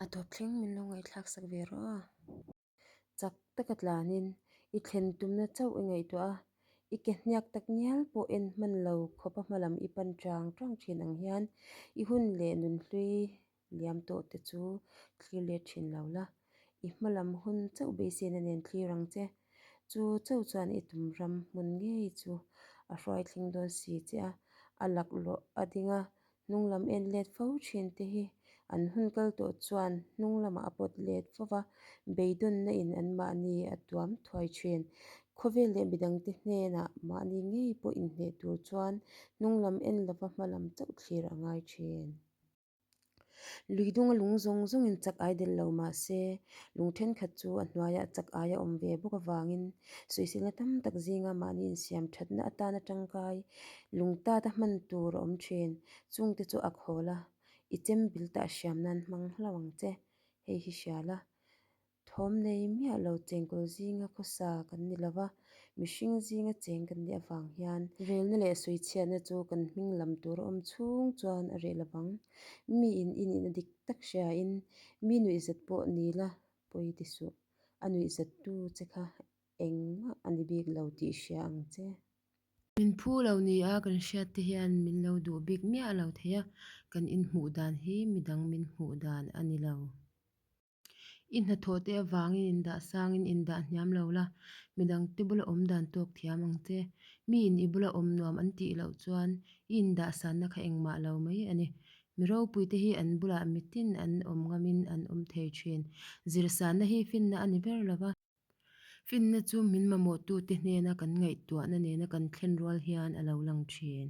A tawp thleng min lo ngaihthlak sak ve rawh a. Chak taka tlanin i thlen tumna chauh i ngaihtuah a, i ke hniak tak ngial pawh en hman lo khawpa hmalam i pan chang chang thin ang hian i hun leh nunhlui liam tawh te chu thlir let thin lo la, i hmalam hun chauh beiseina nen thlir ang che. Chu chauh chuan i tum ram hmun ngei chu a hruai thleng dawn si che a, a laklawh a ding a, Hnung lam en let fo thin te hi an hun kal tawh chuan hnung lamah a pawt let fo va, beidawnna in an mahni a tuam thuai thin. Khawvel leh midangte hnenah mahni ngei pawh inhneh tur chuan hnung lam en lova hma lam chauh thlir a ngai thin. Lui dunga lung zawng zawngin chak ai del lo mah se, lung thenkhat chu a hnuaiah chak ai a awm ve bawk avangin sawiselna tam tak zinga mahni insiam thatna atana tangkai Lungtata hman tur a awm thin. Chungte chu a khawl a, i chem bil tah hriam nan hmang hlauh ang che. Hei hi hria la. Thawm nei miah lo chengkawl zinga khawsa kan ni lo va, mihring zinga cheng kan nih avang hian relna leh sawichhiatna chu kan hming lam tur a awm chhung chuan a reh lo vang. Miin i nihna dik tak hriain mi nuihzat pawh ni la pawi ti suh. A nuihzattu che kha engmah a ni bik lo tih hria ang che. Min phu lo ni a kan hriat te hian min lo duh bik miah lo thei a, kan inhmuh dan hi midang min hmuh dan a ni lo. I hnathawh te avangin indah sangin indah hniam lo la, midang te bula awm dan tawk thiam ang che. Miin i bula awm nuam an tih loh chuan i indah sanna kha engmah lo mai a ni. Mi ropui te hi an bulah mitin an awm ngamin an awm thei thin. Zirsanna hi finna a ni ber lo va. Finna chu min mamawhtute hnena kan ngaihtuahna nena kan thlen rual hian a lo lang thin.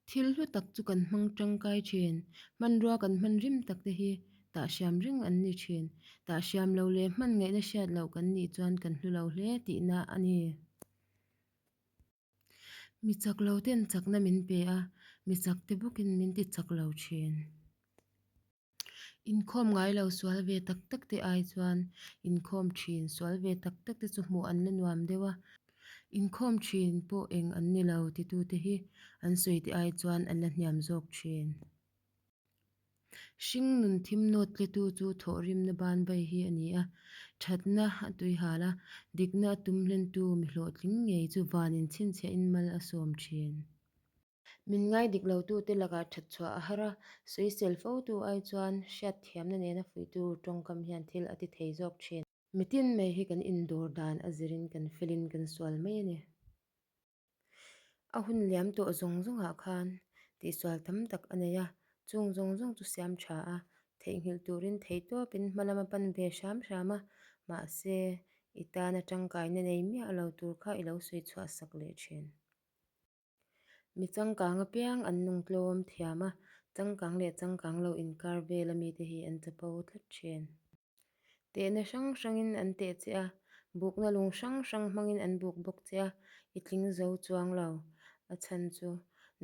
Thil hlu tak chu kan hmang tangkai thin. Hmanrua kan hman rim tak te hi tah hriam reng an ni thin. Tah hriam lo leh hman ngaihna hriat loh kan nih chuan kan hlu lo hle tihna a ni. Mi chak lo ten chakna min pe a, mi chak te bawkin min ti chak lo thin. Inkhawm ngai lo sual ve tak tak te ai chuan inkhawm thin sual ve tak tak te chu hmuh an la nuam deuh a. Inkhawm thin pawh eng an ni lo titute hi an sawi te ai chuan an la hniam zawk thin. Hring nun thim nawt tletu chu thawhrimna ban vai hi a ni a. Thatna a tuihal a, dikna a tum hlentu mi hlawhtling ngei chu van inchhinchhiahin mal a sawm thin. Min ngai dik lotute lakah that chhuah a har a, sawisel fotu ai chuan hriatthiamna nena fuihtu tawngkam hian thil a ti thei zawk thin. Mitin mai hi kan indawr dan a zirin kan felin kan sual mai a ni. A hun liam tawh zawng zawngah khan tihsual tam tak a nei a, chung zawng zawng chu siam tha a, theihnghilh turin theihtawpin hma lama pan ve hram hram a, mahse i tana tangkaina nei miah lo tur kha i lo sawi chhuah sak leh thin. Mi changkang apiang an nung tlawm thiam a, changkang leh changkang lo inkar vel a mite hi an chapo tlat thin. Tehna hrang hrangin an teh che a, bukna lung hrang hrang hmangin an buk bawk che a, i tling zo chuang lo. A chhan chu,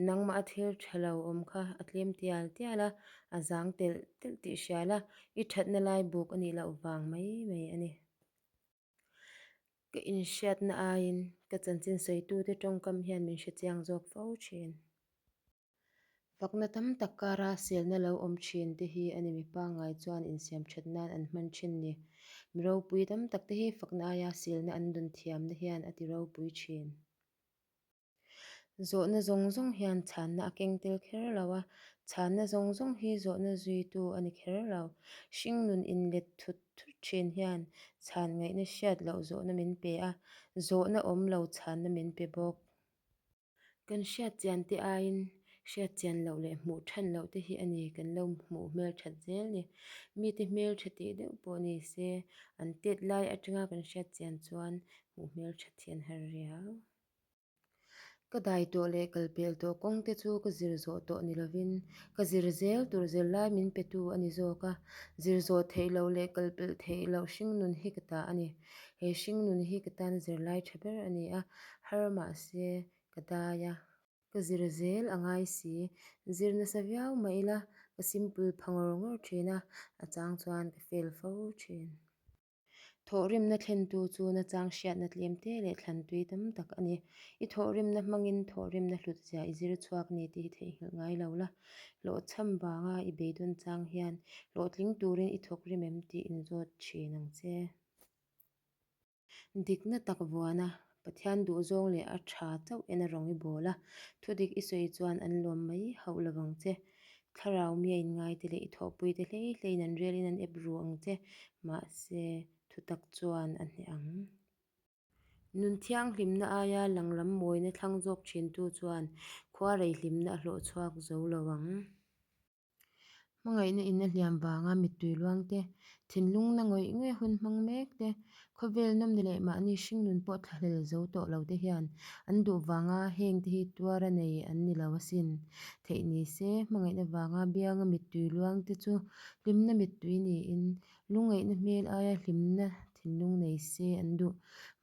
nangmah a thil tha lo awm kha a tlem tial tial a, a zang telh telh tih hria la, i thatna lai buk a nih loh vang mai mai a ni. Ka inhriatna aiin ka chanchin sawitute tawngkam hian min hrechiang zawk fo thin. Fakna tam tak kara selna lo awm thin te hi a ni mi pangngai chuan insiam that nan an hman thin ni. Mi ropui tam tak te hi fakna aia selna an dawn thiamna hian a ti ropui thin. Zawhna zawng zawng hian chhanna a keng tel kher lo a, chhanna zawng zawng hi zawhna zuitu a ni kher lo. Hringnun inlet thut thut thin hian chhan ngaihna hriat loh zawhna min pe a, zawhna awm lo chhanna min pe bawk. Kan hriat chian te aiin hriat chian loh leh hmuh than loh te hi a ni kan lo hmuh hmel that zel ni. Mite hmel tha tih deuh pawh ni se, an tet lai atanga kan hriat chian chuan hmuh hmel that hi an har riau. Ka dai tawh leh kal pel tawh kawng te chu ka zir zawh tawh ni lovin ka zir zel tur zir lai min pe tu a ni zawk a, zir zawh theih loh leh kal pelh theih loh hringnun hi ka ta a ni. He hringnun hi ka tan zir lai tha ber a ni a, har mahse ka dai a, ka zir zel a ngai si. Zir nasa viau mah ila ka simple pha ngawr ngawr thin a, a chang chuan ka fail fo thin. Thawhrimna thlentu chu nachang hriatna tlemte leh thlantui tam tak a ni. I thawhrimna hmangin thawhrimna hlutzia i zir chhuak ni tih hi theihnghilh ngai lo la. Hlawhchham vanga i beidawn chang hian hlawhtling turin i thawkrim em tih inzawt thin ang che. Dikna tak vuana Pathian duhzawng leh a tha chauh en a rawng i bawl a, thudik i sawi chuan an lawm mai hauh lo vang che. Thlarau mi a inngaite leh i thawhpuite hlei hleiin an rialin an ep ru ang che, mahse, thutak chuan a hneh ang. Nun thianghlimna aia langlam mawina thlang zawk thintu chuan khuarei hlimna a hlawh chhuak zo lo ang. Hmangaihna in a hliam vanga mittui luang te, thinlungna ngawih ngawih hun hmang mek te, khawvel nawmna leh mahni hringnun pawh thlahlel zo tawh lo te hian an duh vanga heng te hi tuar a nei an ni lo asin. Theih ni se, hmangaihna vanga bianga mittui luang te chu hlimna mittui niin lungngaihna hmel aia hlimna thinlung nei se an duh.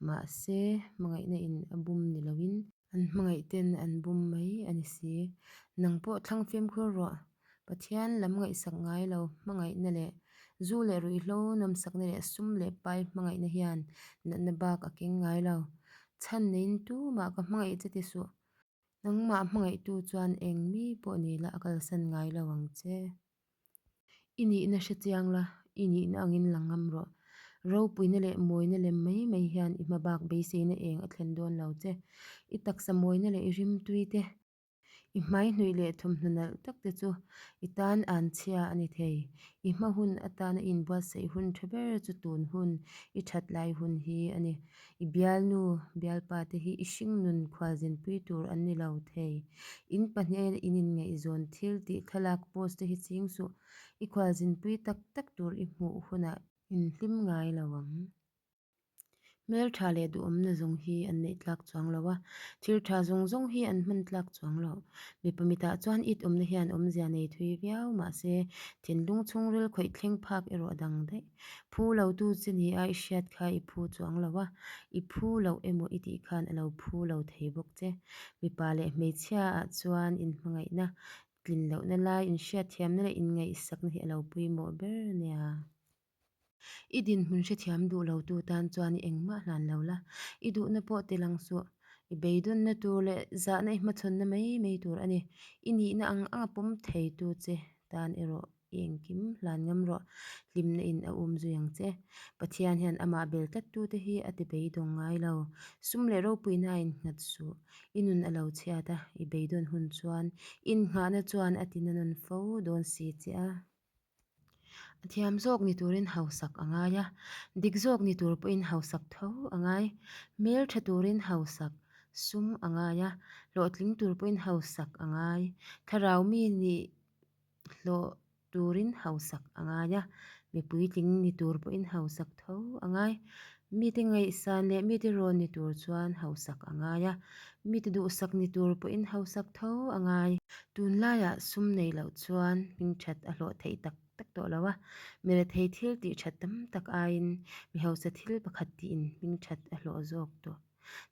Mahse, hmangaihna in a bum ni loin An hmangaih ten an bum mai a ni si. Nang pawh thlang fimkhur rawh. Pathian lam ngaihsak ngai lo hmangaihna leh zu leh ruihhlo nawmsakna leh sum leh pai hmangaihna hian natna bak a keng ngai lo. Chhan neiin tumah ka hmangaih che ti suh. Nangmah hmangaihtu chuan eng mi pawh ni la a kalsan ngai lo ang che. I nihna hre chiang la, i nihna angin la ngam rawh. Ropuina leh mawina lem mai mai hian i hmabak beiseina eng a thlen dawn lo che. I taksa mawina leh i rimtui te, i hmaihnawih leh thawmhnaw nalh tak te chu i tan an chhia a ni thei. I hma hun atana i inbuatsaih hun tha ber chu tun hun, i that lai hun hi a ni. I bialnu, bialpa te hi i hringnun khualzinpui tur an ni lo thei. In pahnihin in inngaihzawn thil tih thlalak post te hi ching suh. I khualzinpui tak tak tur i hmuh hunah in hlim ngai lo ang. Hmeltha leh duhawmna zawng hi an neih tlak chuang lo a, thil tha zawng zawng hi an hman tlak chuang lo. Mipa mitah chuan it awmna hian awmzia nei thui viau mahse thinlung chhungril khawih thleng phak erawh a dang daih. Phu lo tu che ni a i hriat kha i phu chuang lo a, i phu loh emaw i tih khan a lo phu lo thei bawk che. Mipa leh hmeichhia ah chuan inhmangaihna, tlin lohna lai, inhriatthiamna leh inngaihsakna hi a lo pawimawh ber a nia. I dinhmun hrethiam duh lo tu tan chuan i engmah hlan lo la, i duhna pawh ti lang suh. I beidawnna tur leh zahna i hmachhawnna mai mai tur a ni. I nihna ang anga pawm thei tu che tan erawh I engkim hlan ngam rawh, hlimna in a um zui ang che. Pathian hian amah bel tlat tute hi a ti beidawng ngai lo. Sum leh ropuina a innghat suh. I nun a lo chhiat a, i beidawn hun chuan innghahna chuan a ti na nawn fo dawn si che a. A thiam zawk ni turin hausak a ngai a, dik zawk ni tur pawhin hausak tho a ngai. Hmel tha turin hausak, sum a ngai a, hlawhtling tur pawhin hausak a ngai. Thlarau mi nih Hlawh turin hausak a ngai a, mi puitling ni tur pawhin hausak tho a ngai. Mite ngaihsan leh mite rawn ni tur chuan hausak a ngai a, mite duhsak ni tur pawhin hausak tho a ngai. Tunlaiah sum nei loh chuan hmingthat a hlawh theih tak tak tawh lo a, mi rethei thil tih that tam tak aiin mi hausa thil pakhat tiin hmingthat a hlawh zawk tawh.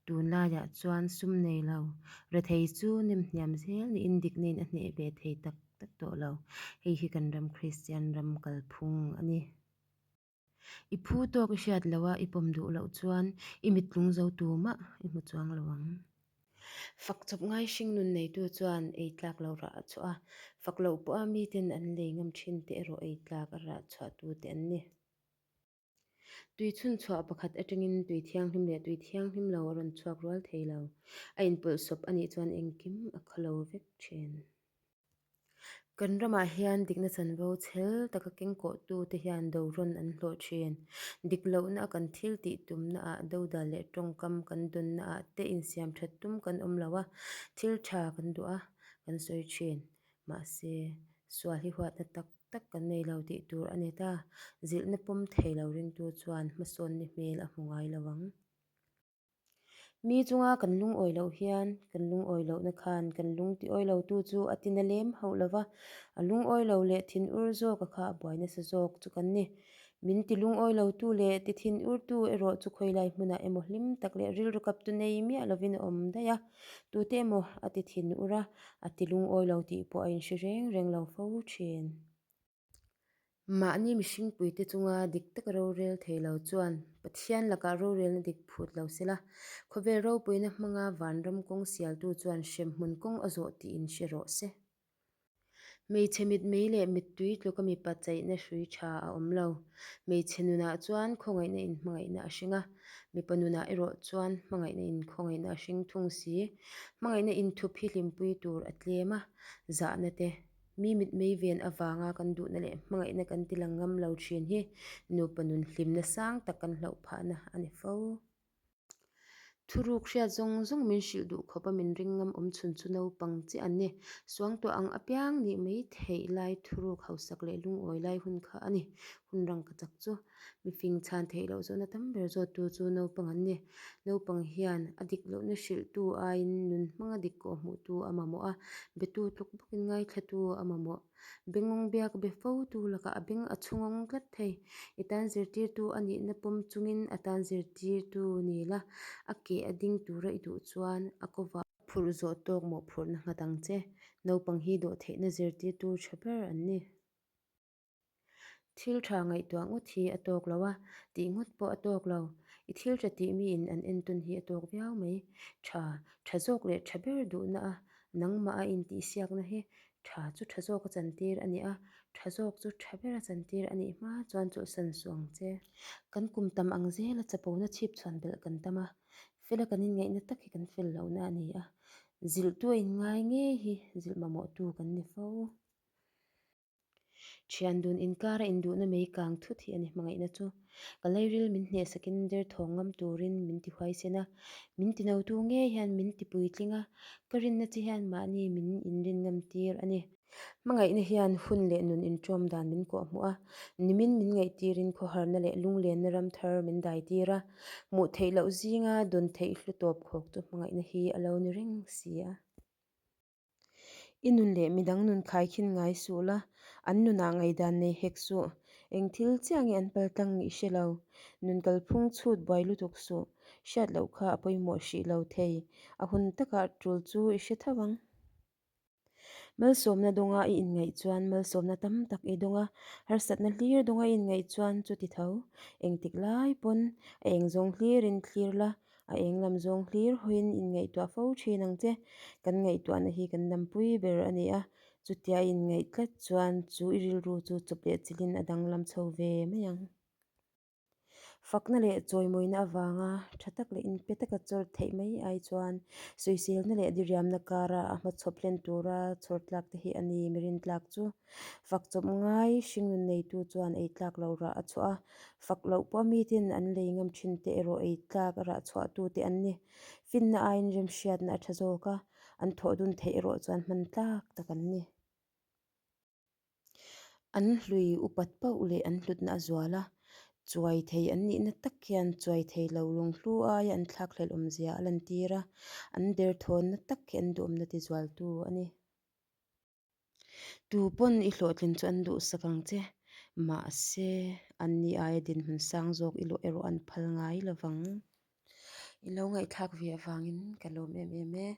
Tunlaiah chuan sum nei lo, rethei chu nem hniam zel niin dikna in a hneh ve thei tak tak tawh lo. Hei hi kan ram Kristian ram kalphung a ni. I phu tawk i hriat loh a, i pawm duh loh chuan i mittlung zo tumah i hmu chuang lo ang. Fak chawp ngai hringnun neitu chuan ei tlak lo rah a chhuah a, fak loh pawha miten an lei ngam thin te erawh ei tlak a rah chhuahtute an ni. Tui chhunchhuah pakhat atangin tui thianghlim leh tui thianghlim lo a rawn chhuak rual thei lo. A inpawlhsawp a nih chuan engkim a khawlo vek thin. Kan ramah hian dikna chanvo chhel taka kengkawhtu te hian do rawn an hlawh thin. Dik lohna a kan thil tih tumna ah dodal leh tawngkam kan dawnna ah te insiam that tum kan awm lo a, thil tha kan duh a, kan sawi thin. Mahse, sual hi huatna tak tak kan nei lo tih tur a ni ta. Zilhna pawm thei lo ringtu chuan hmasawnni hmel a hmu ngai lo ang. Mi chunga kan lungawi loh hian kan lungawi lohna khan kan lung ti awi lotu chu a tina lem hauh lo va, a lungawi lo leh thin ur zawka kha a buai nasa zawk chu kan ni. Min ti lungawi lotu leh ti thin urtu erawh chu khawilai hmunah emaw hlim tak leh rilru kaptu nei miah lovin a awm daih a, tute emaw a ti thin ur a, a ti lungawi lo tih pawh a inhre reng reng lo fo thin. Mahni mihringpuite chunga dik taka rorel thei lo chuan Pathian lakah rorelna dik phut lo sela, khawvel ropuina hmanga vanram kawng sialtu chuan hremhmun kawng a zawh tiin hre rawh se. Hmeichhe mitmei leh mittui tluka mipa chaihna hrui tha a awm lo. Hmeichhe nunah chuan khawngaihna in hmangaihna a hring a, mipa nunah erawh chuan hmangaihna in khawngaihna a hring thung si. Hmangaihna inthup hi hlimpui tur a tlem a, zahna te, mi mitmei ven avanga kan duhna leh hmangaihna kan tilang ngam lo thin hi nupa nun hlimna sang tak kan hlauh phahna a ni fo. Thuruk hriat zawng zawng min hrilh duh khawp a min ring ngam awm chhun chu naupang chiah an ni. Suangtuah ang apiang nih mai theih lai thuruk hausak leh lungawi lai hun kha a ni. Hun rang ka chak chu. Mifing chhan theih loh zawhna tam ber zawttu chu naupang an ni. Naupang hian a dik lohna hrilhtu aiin nun hmanga dik kawh hmuhtu a mamawh a, betu tluk bawkin ngaithlatu a mamawh. Bengawng biak be fo tu lakah a beng a chhungawng tlat thei. I tan zirtirtu a nihna pawm chungin a tan zirtirtu ni la, a ke a ding tura i duh chuan a kovah. Phurh zawh tawk mawhphurhna nghat ang che. Naupang hi dawhtheihna zirtirtu tha ber an ni. Thil tha ngaihtuah ngawt hi a tawk lo a, tih ngawt pawh a tawk lo. I thil tha tih miin an entawn hi a tawk viau mai. Tha, tha zawk leh tha ber duhna a, nangmah a intihsiakna hi tha chu tha zawk a chantir a ni a, tha zawk chu tha ber a chantir a nih hma chuan chawlhsan suh ang che. Kan kum tam ang zela chapona chhip chhuan belh kan tam a, fela kan inngaihna tak hi kan fel lohna a ni a, zilhtu a inngai ngei hi zilh mamawhtu kan ni fo. Thian dun inkara induhna mei kang thut hi a ni hmangaihna chu. Ka lairil min hnehsakin derthawng ngam turin min ti huaisen a, min ti notu ngei hian min ti puitling a, ka rinna che hian mahni min inrin ngam tir a ni. Hmangaihna hian hun leh nun inṭawm dan min kawhhmuh a, nimin min ngaihtirin khawharna leh lunglenna ram thar min daitir a, hmuh theih loh zinga dawn theih hlu tawp khawk chu hmangaihna hi a lo ni reng si a. I nun leh midang nun khaikhin ngai suh la, an nunah ngaihdan nei hek suh. Eng thil chiah nge an paltlang i hre lo. Nun kalphung chhut buai lutuk suh. Hriat loh kha a pawimawh hrih lo thei. A hun takah tul chu i hre tho ang. Malsawmna dawnga i inngaih chuan malsawmna tam tak i dawng a, harsatna hlir dawnga i inngaih chuan chuti tho. Engtik lai pawn a eng zawng hlirin thlir la, A eng lam zawng hlir hawiin inngaihtuah fo thin ang che. Kan ngaihtuahna hi kan dampui ber a ni a, chutia i inngaih tlat chuan chu i rilru chu chawp leh chilhin a danglam chho ve mai ang. Fakna leh chawimawina avanga tha tak leh inpe taka chawr theih mai ai chuan sawiselna leh diriamna kara a hmachhawp hlen tura chhawr tlak te hi a ni mirin tlak chu. Fak chawp ngai hringnun neitu chuan ei tlak lo rah a chhuah a, Fak loh pawh miten an lei ngam thin te erawh ei tlak a rah chhuah tu te an ni. Finna aiin remhriatna a tha zawk a, an thawh dun theih erawh chuan hman tlak tak an ni. An hlui upat pauh leh an hlutna a zual a, chuai thei an nihna tak hian chuai thei lo lunghlu aia an thlakhlelh awmzia a lantir a, an derthawnna tak hi an duhawmna tizualtu a ni. Tu pawn i hlawhtlin chu an duhsak ang che, mahse anni aia dinhmun sang zawk i luah erawh an phal ngai lovang. I lo ngaihthlak ve avangin ka lawm em em e.